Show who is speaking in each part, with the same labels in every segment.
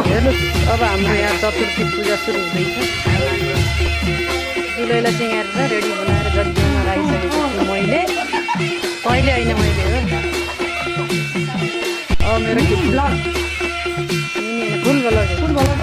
Speaker 1: हेर्नुहोस् अब हाम्रो यहाँ चतुर्थी पूजा सुरु हुँदैछ। दुलैलाई सिँगारेर रेडी बनाएर जग्गामा राखिसकेको छु मैले। तैँले होइन मैले हो। अब मेरो फुल बलाउँछ फुल बलाउँछ।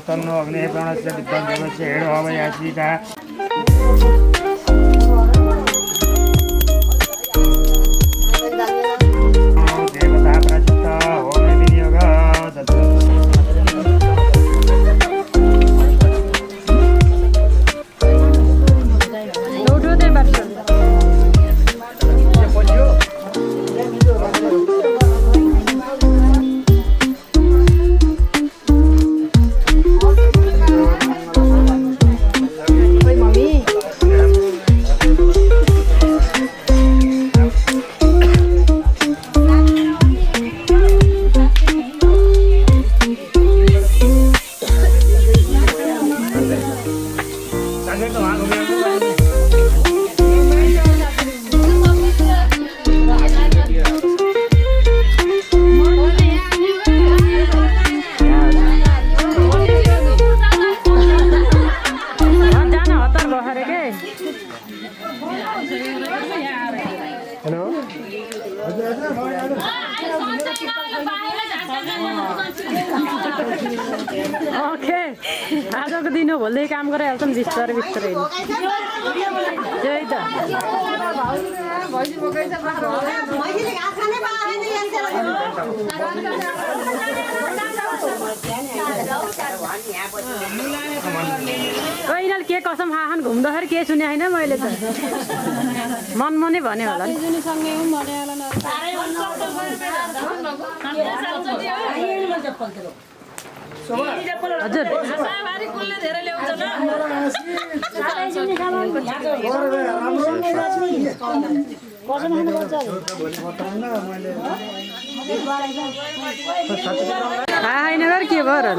Speaker 2: तन्नो अग्नि प्राणस्य विद्वान् देवस्य हेडो अवयाचिता देवता प्राचित होम विनियोग
Speaker 1: ओके आजको दिन हो भोलि काम गरिहाल्छ नि बिस्तारै बिस्तारै त्यही त कहिले के कसम खान घुम्दाखेरि के सुने होइन मैले त मनै भन्यो होला हजुर होइन के भयो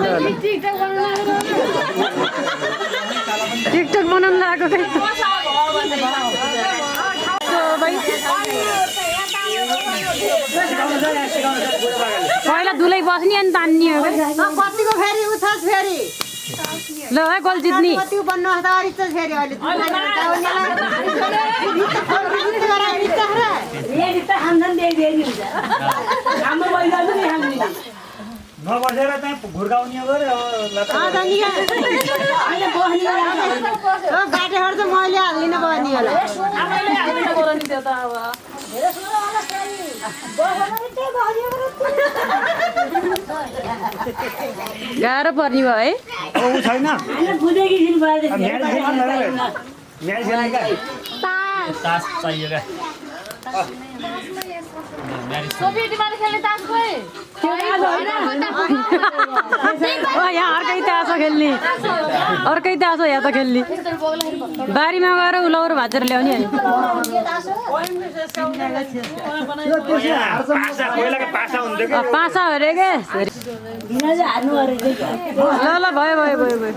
Speaker 1: टिकटक बनाउनु लागेको पहिला दुलै बस्ने अनि तान्ने हो
Speaker 3: कतिको फेरि उठास फेरि
Speaker 1: ल है गोल जित्ने
Speaker 3: कति बन्नु त अरिच फेरि अहिले
Speaker 2: नबसेर चाहिँ घुर्काउने गऱ्यो
Speaker 3: गाडीहरू त मैले हालिदिनु पर्ने होला
Speaker 1: गाह्रो पर्ने भयो है
Speaker 2: ऊ छैन तास चाहियो
Speaker 1: यहाँ अर्कै तास खेल्ने अर्कै तास हो यहाँ त खेल्ने बारीमा गएर उलाउरो भाँचेर ल्याउने पासा अरे के ल भयो भयो भयो भयो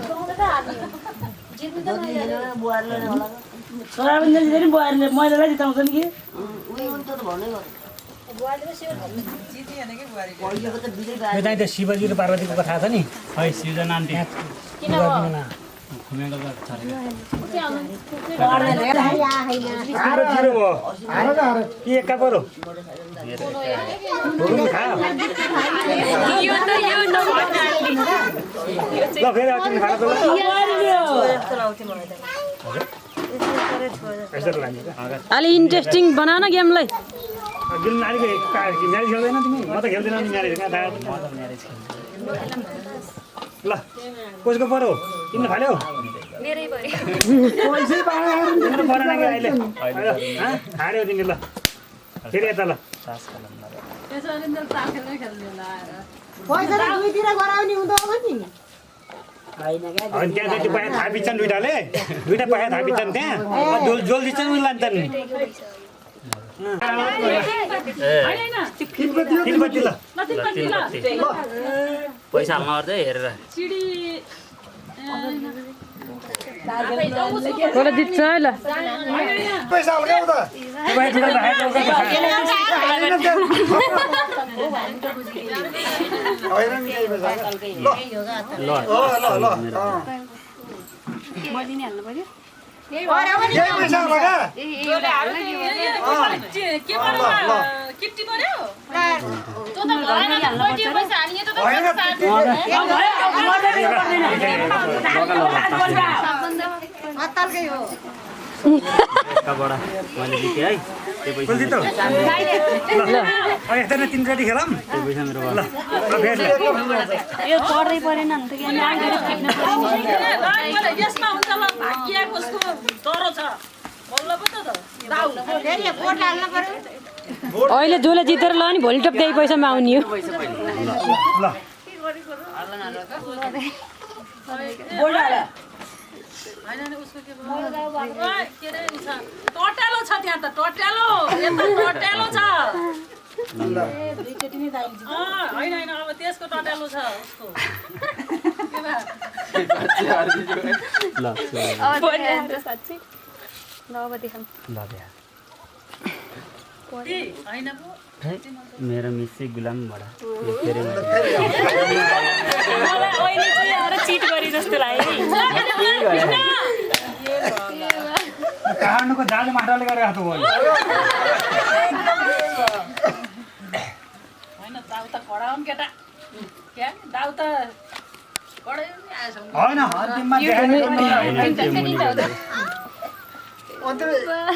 Speaker 3: मैले जिताउँछ नि
Speaker 2: कि शिवजी र पार्वतीको कथा छ नि है सृजना आन्टी
Speaker 1: अलि इन्ट्रेस्टिङ बनाउन गेमलाई
Speaker 2: म्यारेज खेल्दैन तिमी म त खेल्दैन नि म्यारेज कहाँ थाहा म त म्यारेज ल कसको पऱ्यो किन्न फाल्यो मेरै पऱ्यो पैसै पाएन अहिले हार्यो तिमी ल फेरि यता ल
Speaker 3: पैसा त दुईतिर गराउने हुँदो हो नि
Speaker 2: अनि त्यहाँ चाहिँ त्यो पैसा थापिन्छन् दुइटाले दुइटा पैसा थापिन्छन् त्यहाँ जोल दिन्छन् उनीलाई लान्छन् तिनपट्टि ल
Speaker 4: पैसा हाल्नु पर्छ हेरेर
Speaker 1: कसले जित्छ है ल
Speaker 2: पैसा हाल्यो त पैसा
Speaker 4: मैले जितेँ है त्यो पैसा
Speaker 2: तिनचोटि खेलौँ
Speaker 4: त्यो पैसा मेरो
Speaker 2: ल फेरि
Speaker 5: यो पढ्दै परेन नि त के नागेर फेक्न
Speaker 1: यसमा हुन्छ ल भाग्य कसको डरो छ बल्ल पो त
Speaker 3: फेरि भोट हाल्न पर्यो
Speaker 1: अहिले जसले जितेर ल नि भोलि टप त्यही पैसामा आउने हो
Speaker 2: ल
Speaker 1: टट्यालो छ त्यहाँ त टट्यालो टट्यालो छ होइन होइन अब त्यसको टट्यालो छ
Speaker 5: साँच्चै ल अब देखाउँ
Speaker 1: होइन
Speaker 4: मेरो मिस चाहिँ गुलाम बडा
Speaker 5: अहिले चाहिँ आएर चिट गरे जस्तो लाग्यो
Speaker 2: काट्नुको जाले माटाले गरेर हात भयो
Speaker 1: होइन दाउ त कडाउँ केटा क्या दाउ त
Speaker 2: होइन अन्तिममा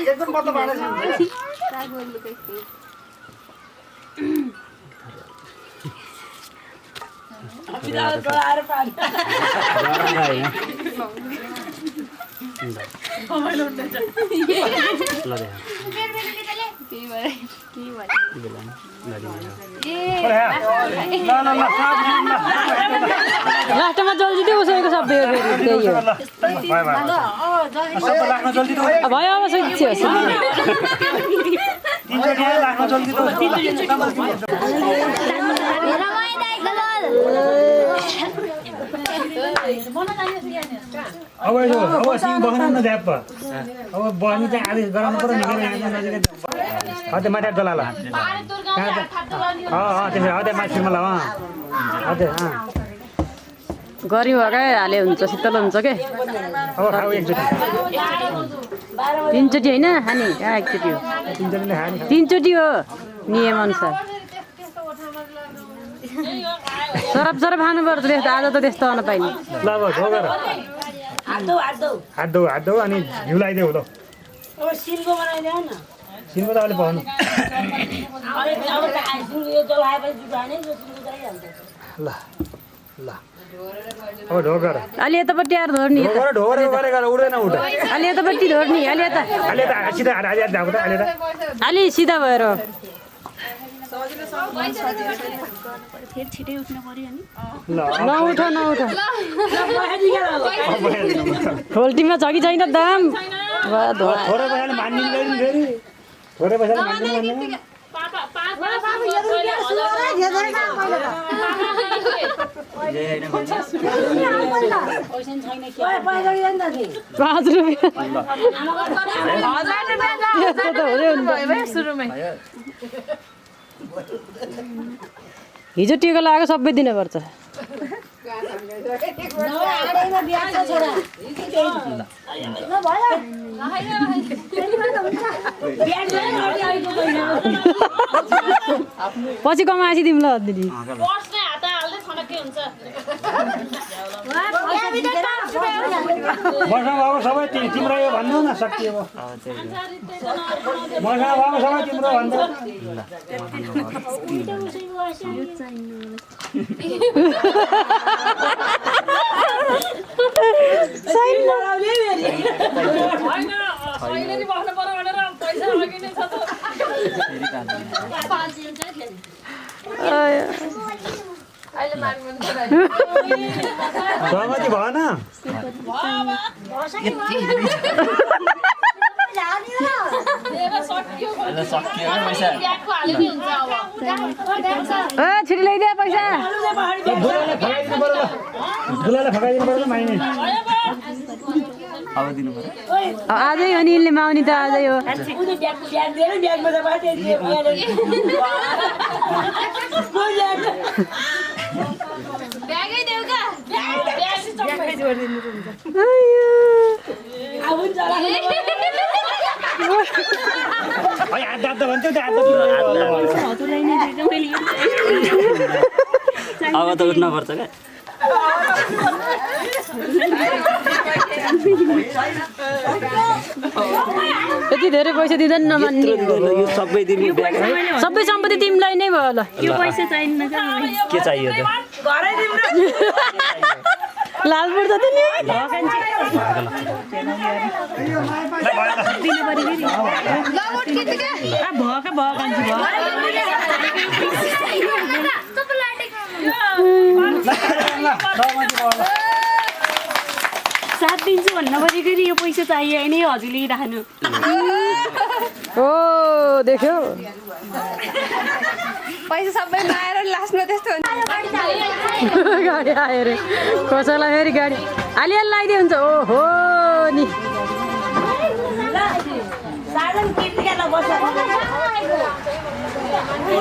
Speaker 2: एकदम बत्त बाँडेछ
Speaker 1: लास्टमा जल्दी त्यो उसैको सबै हो फेरि त्यही हो भयो अब जित्यो
Speaker 2: अब सिङ बस्नु न ध्याप अब बस्नु चाहिँ आधी गराउनु पर्यो नि अझै माथि डोला ल त्यसो अझै माथिमा ल अझै
Speaker 1: गऱ्यो क्या हाले हुन्छ शीतल हुन्छ के
Speaker 2: अब खाऊ एकचोटि
Speaker 1: तिनचोटि होइन खाने कहाँ एकचोटि हो
Speaker 2: तिनचोटिले खाने
Speaker 1: तिनचोटि हो नियम अनुसार सरप खानु पर्छ त्यस्तो आज त त्यस्तो हुन पाइने
Speaker 2: ल अब ढोगेर हात दौ अनि घिउ लगाइदेऊ ल सिनको त अहिले पाउनु ल ल अब ढोगेर
Speaker 1: अलि यतापट्टि आएर धोर्नी
Speaker 2: ढोगेर गरेर उड्दैन उठ
Speaker 1: अलि यतापट्टि धोर्नी अलि यता
Speaker 2: अहिले त सिधा अहिले त अहिले त
Speaker 1: अलि सिधा भएर
Speaker 5: फेरि छिटै उठ्नु पर्यो नि
Speaker 1: नउठ खोल्टीमा छ कि छैन दाम
Speaker 2: थोरै पैसाले मान्दिनु फेरि थोरै पैसाले मान्दिनु
Speaker 1: ₹5 त हुँदै हिजो टिका लगाएको सबै दिनुपर्छ पछि कमाएपछि तिमीलाई दिदी
Speaker 2: मसँग अब सबै तिम्रो यो भन्नु न सक्ति अब मसँग अब सबै तिम्रो भन्नु
Speaker 1: पैसा
Speaker 2: सहमति भएन
Speaker 1: छिटो ल्याइदिए पैसा
Speaker 2: दुलालाई फकाइदिनु पर्यो माइने
Speaker 1: आजै हो नि यिनले माग्ने त आजै हो
Speaker 2: आधा भन्थ्यो त्यो
Speaker 4: अब त उठ्न पर्छ क्या
Speaker 1: यति धेरै पैसा दिँदैन नमान्ने
Speaker 4: यो सबै दिनु
Speaker 1: सबै सम्पत्ति तिमीलाई नै भयो होला
Speaker 5: यो पैसा चाहिन्न
Speaker 4: के चाहियो त
Speaker 1: लालपुर त तिमी
Speaker 5: साथ दिन्छु भन्न पऱ्यो यो पैसा चाहियो होइन हजुरले राख्नु
Speaker 1: ओ देख्यो
Speaker 6: पैसा सबै नआएर लास्टमा त्यस्तो हुन्छ
Speaker 1: गाडी आयो रे कसैलाई फेरि गाडी अलिअलि लगाइदियो हुन्छ ओहो नि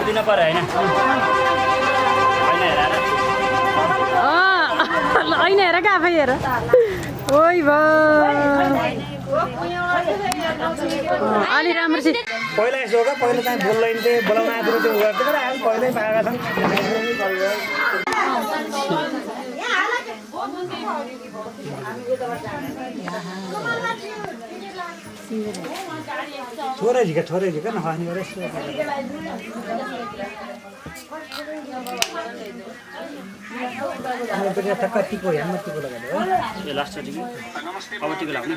Speaker 4: दिन पर्यो होइन
Speaker 1: होइन हेर क्या आफै हेर ओइ अलि राम्रोसित
Speaker 2: पहिला यसो हो क्या पहिला चाहिँ बोल्दैन थिएँ बोलाउन आएको त्यो गर्थ्यो तर आज पहिल्यै पाएका छन् छोरै झिका नखाने गरेर टक्क टिको ह्याममा टिको लगाएर
Speaker 4: यो लास्ट टिको अब टिको लाग्ने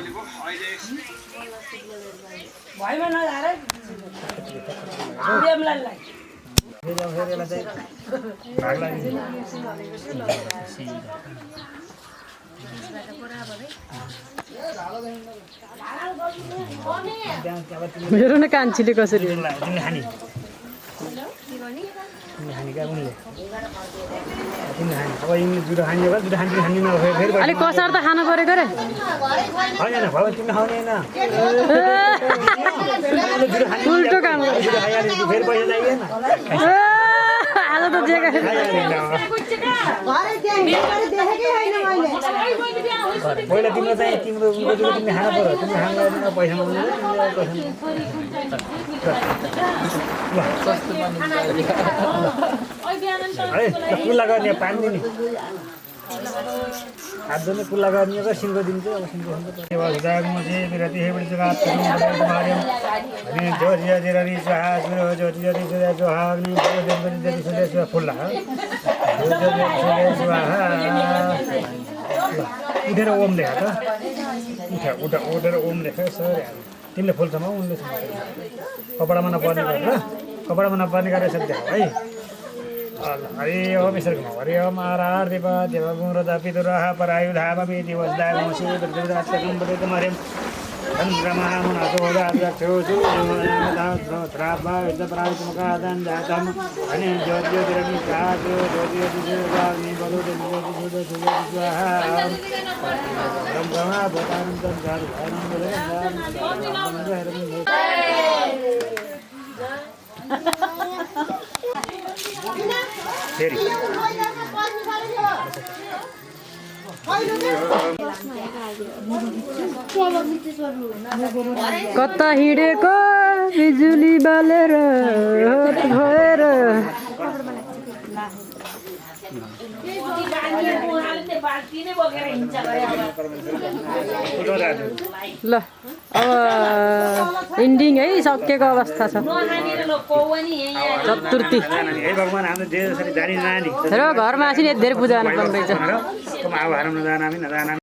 Speaker 1: मेरो न कान्छीले कसरी अलिक कसार त खानु परेको रे उल्टो काम आज त जे
Speaker 2: पहिला तिम्रो चाहिँ तिम्रो तिमीले खानु पर्यो तिमीले खानु पैसा है कुल्ला गर्ने पानी दिने हात धुने कुल्ला गर्ने र सिङ्गो दिन्छ अब सिङ्गो फुल्ला उठेर ओम लेखा त उठेर ओम लेखा सर तिमीले फुल्छमा उनले कपडामा नपर्ने गरेर कपडामा नपर्ने गरेर सक्छ है हरि ओम ईश्वर घुमाऊ हरि ओम आरार देव देव गुरुदा पितुरः परायुधामपि दिवसदागमसि दुर्दात्तकं बदेतमरिं चन्द्रमा मुनातोदाद्रक्षोषु श्रावा विद्यपरावितमुखादं जातं अने ज्योतिर्निकातो ज्योतिर्निकाग्नि बलुदनिज्योतिर्निज्योतिर्स्वाहा ब्रह्मा भूतानन्दं फेरि
Speaker 1: कता हिँडेको बिजुली बालेर भएर ल अब इन्डिङ है सकिएको अवस्था छ चतुर्थी र घरमा आसी धेरै पूजा गर्नुपर्ने रहेछ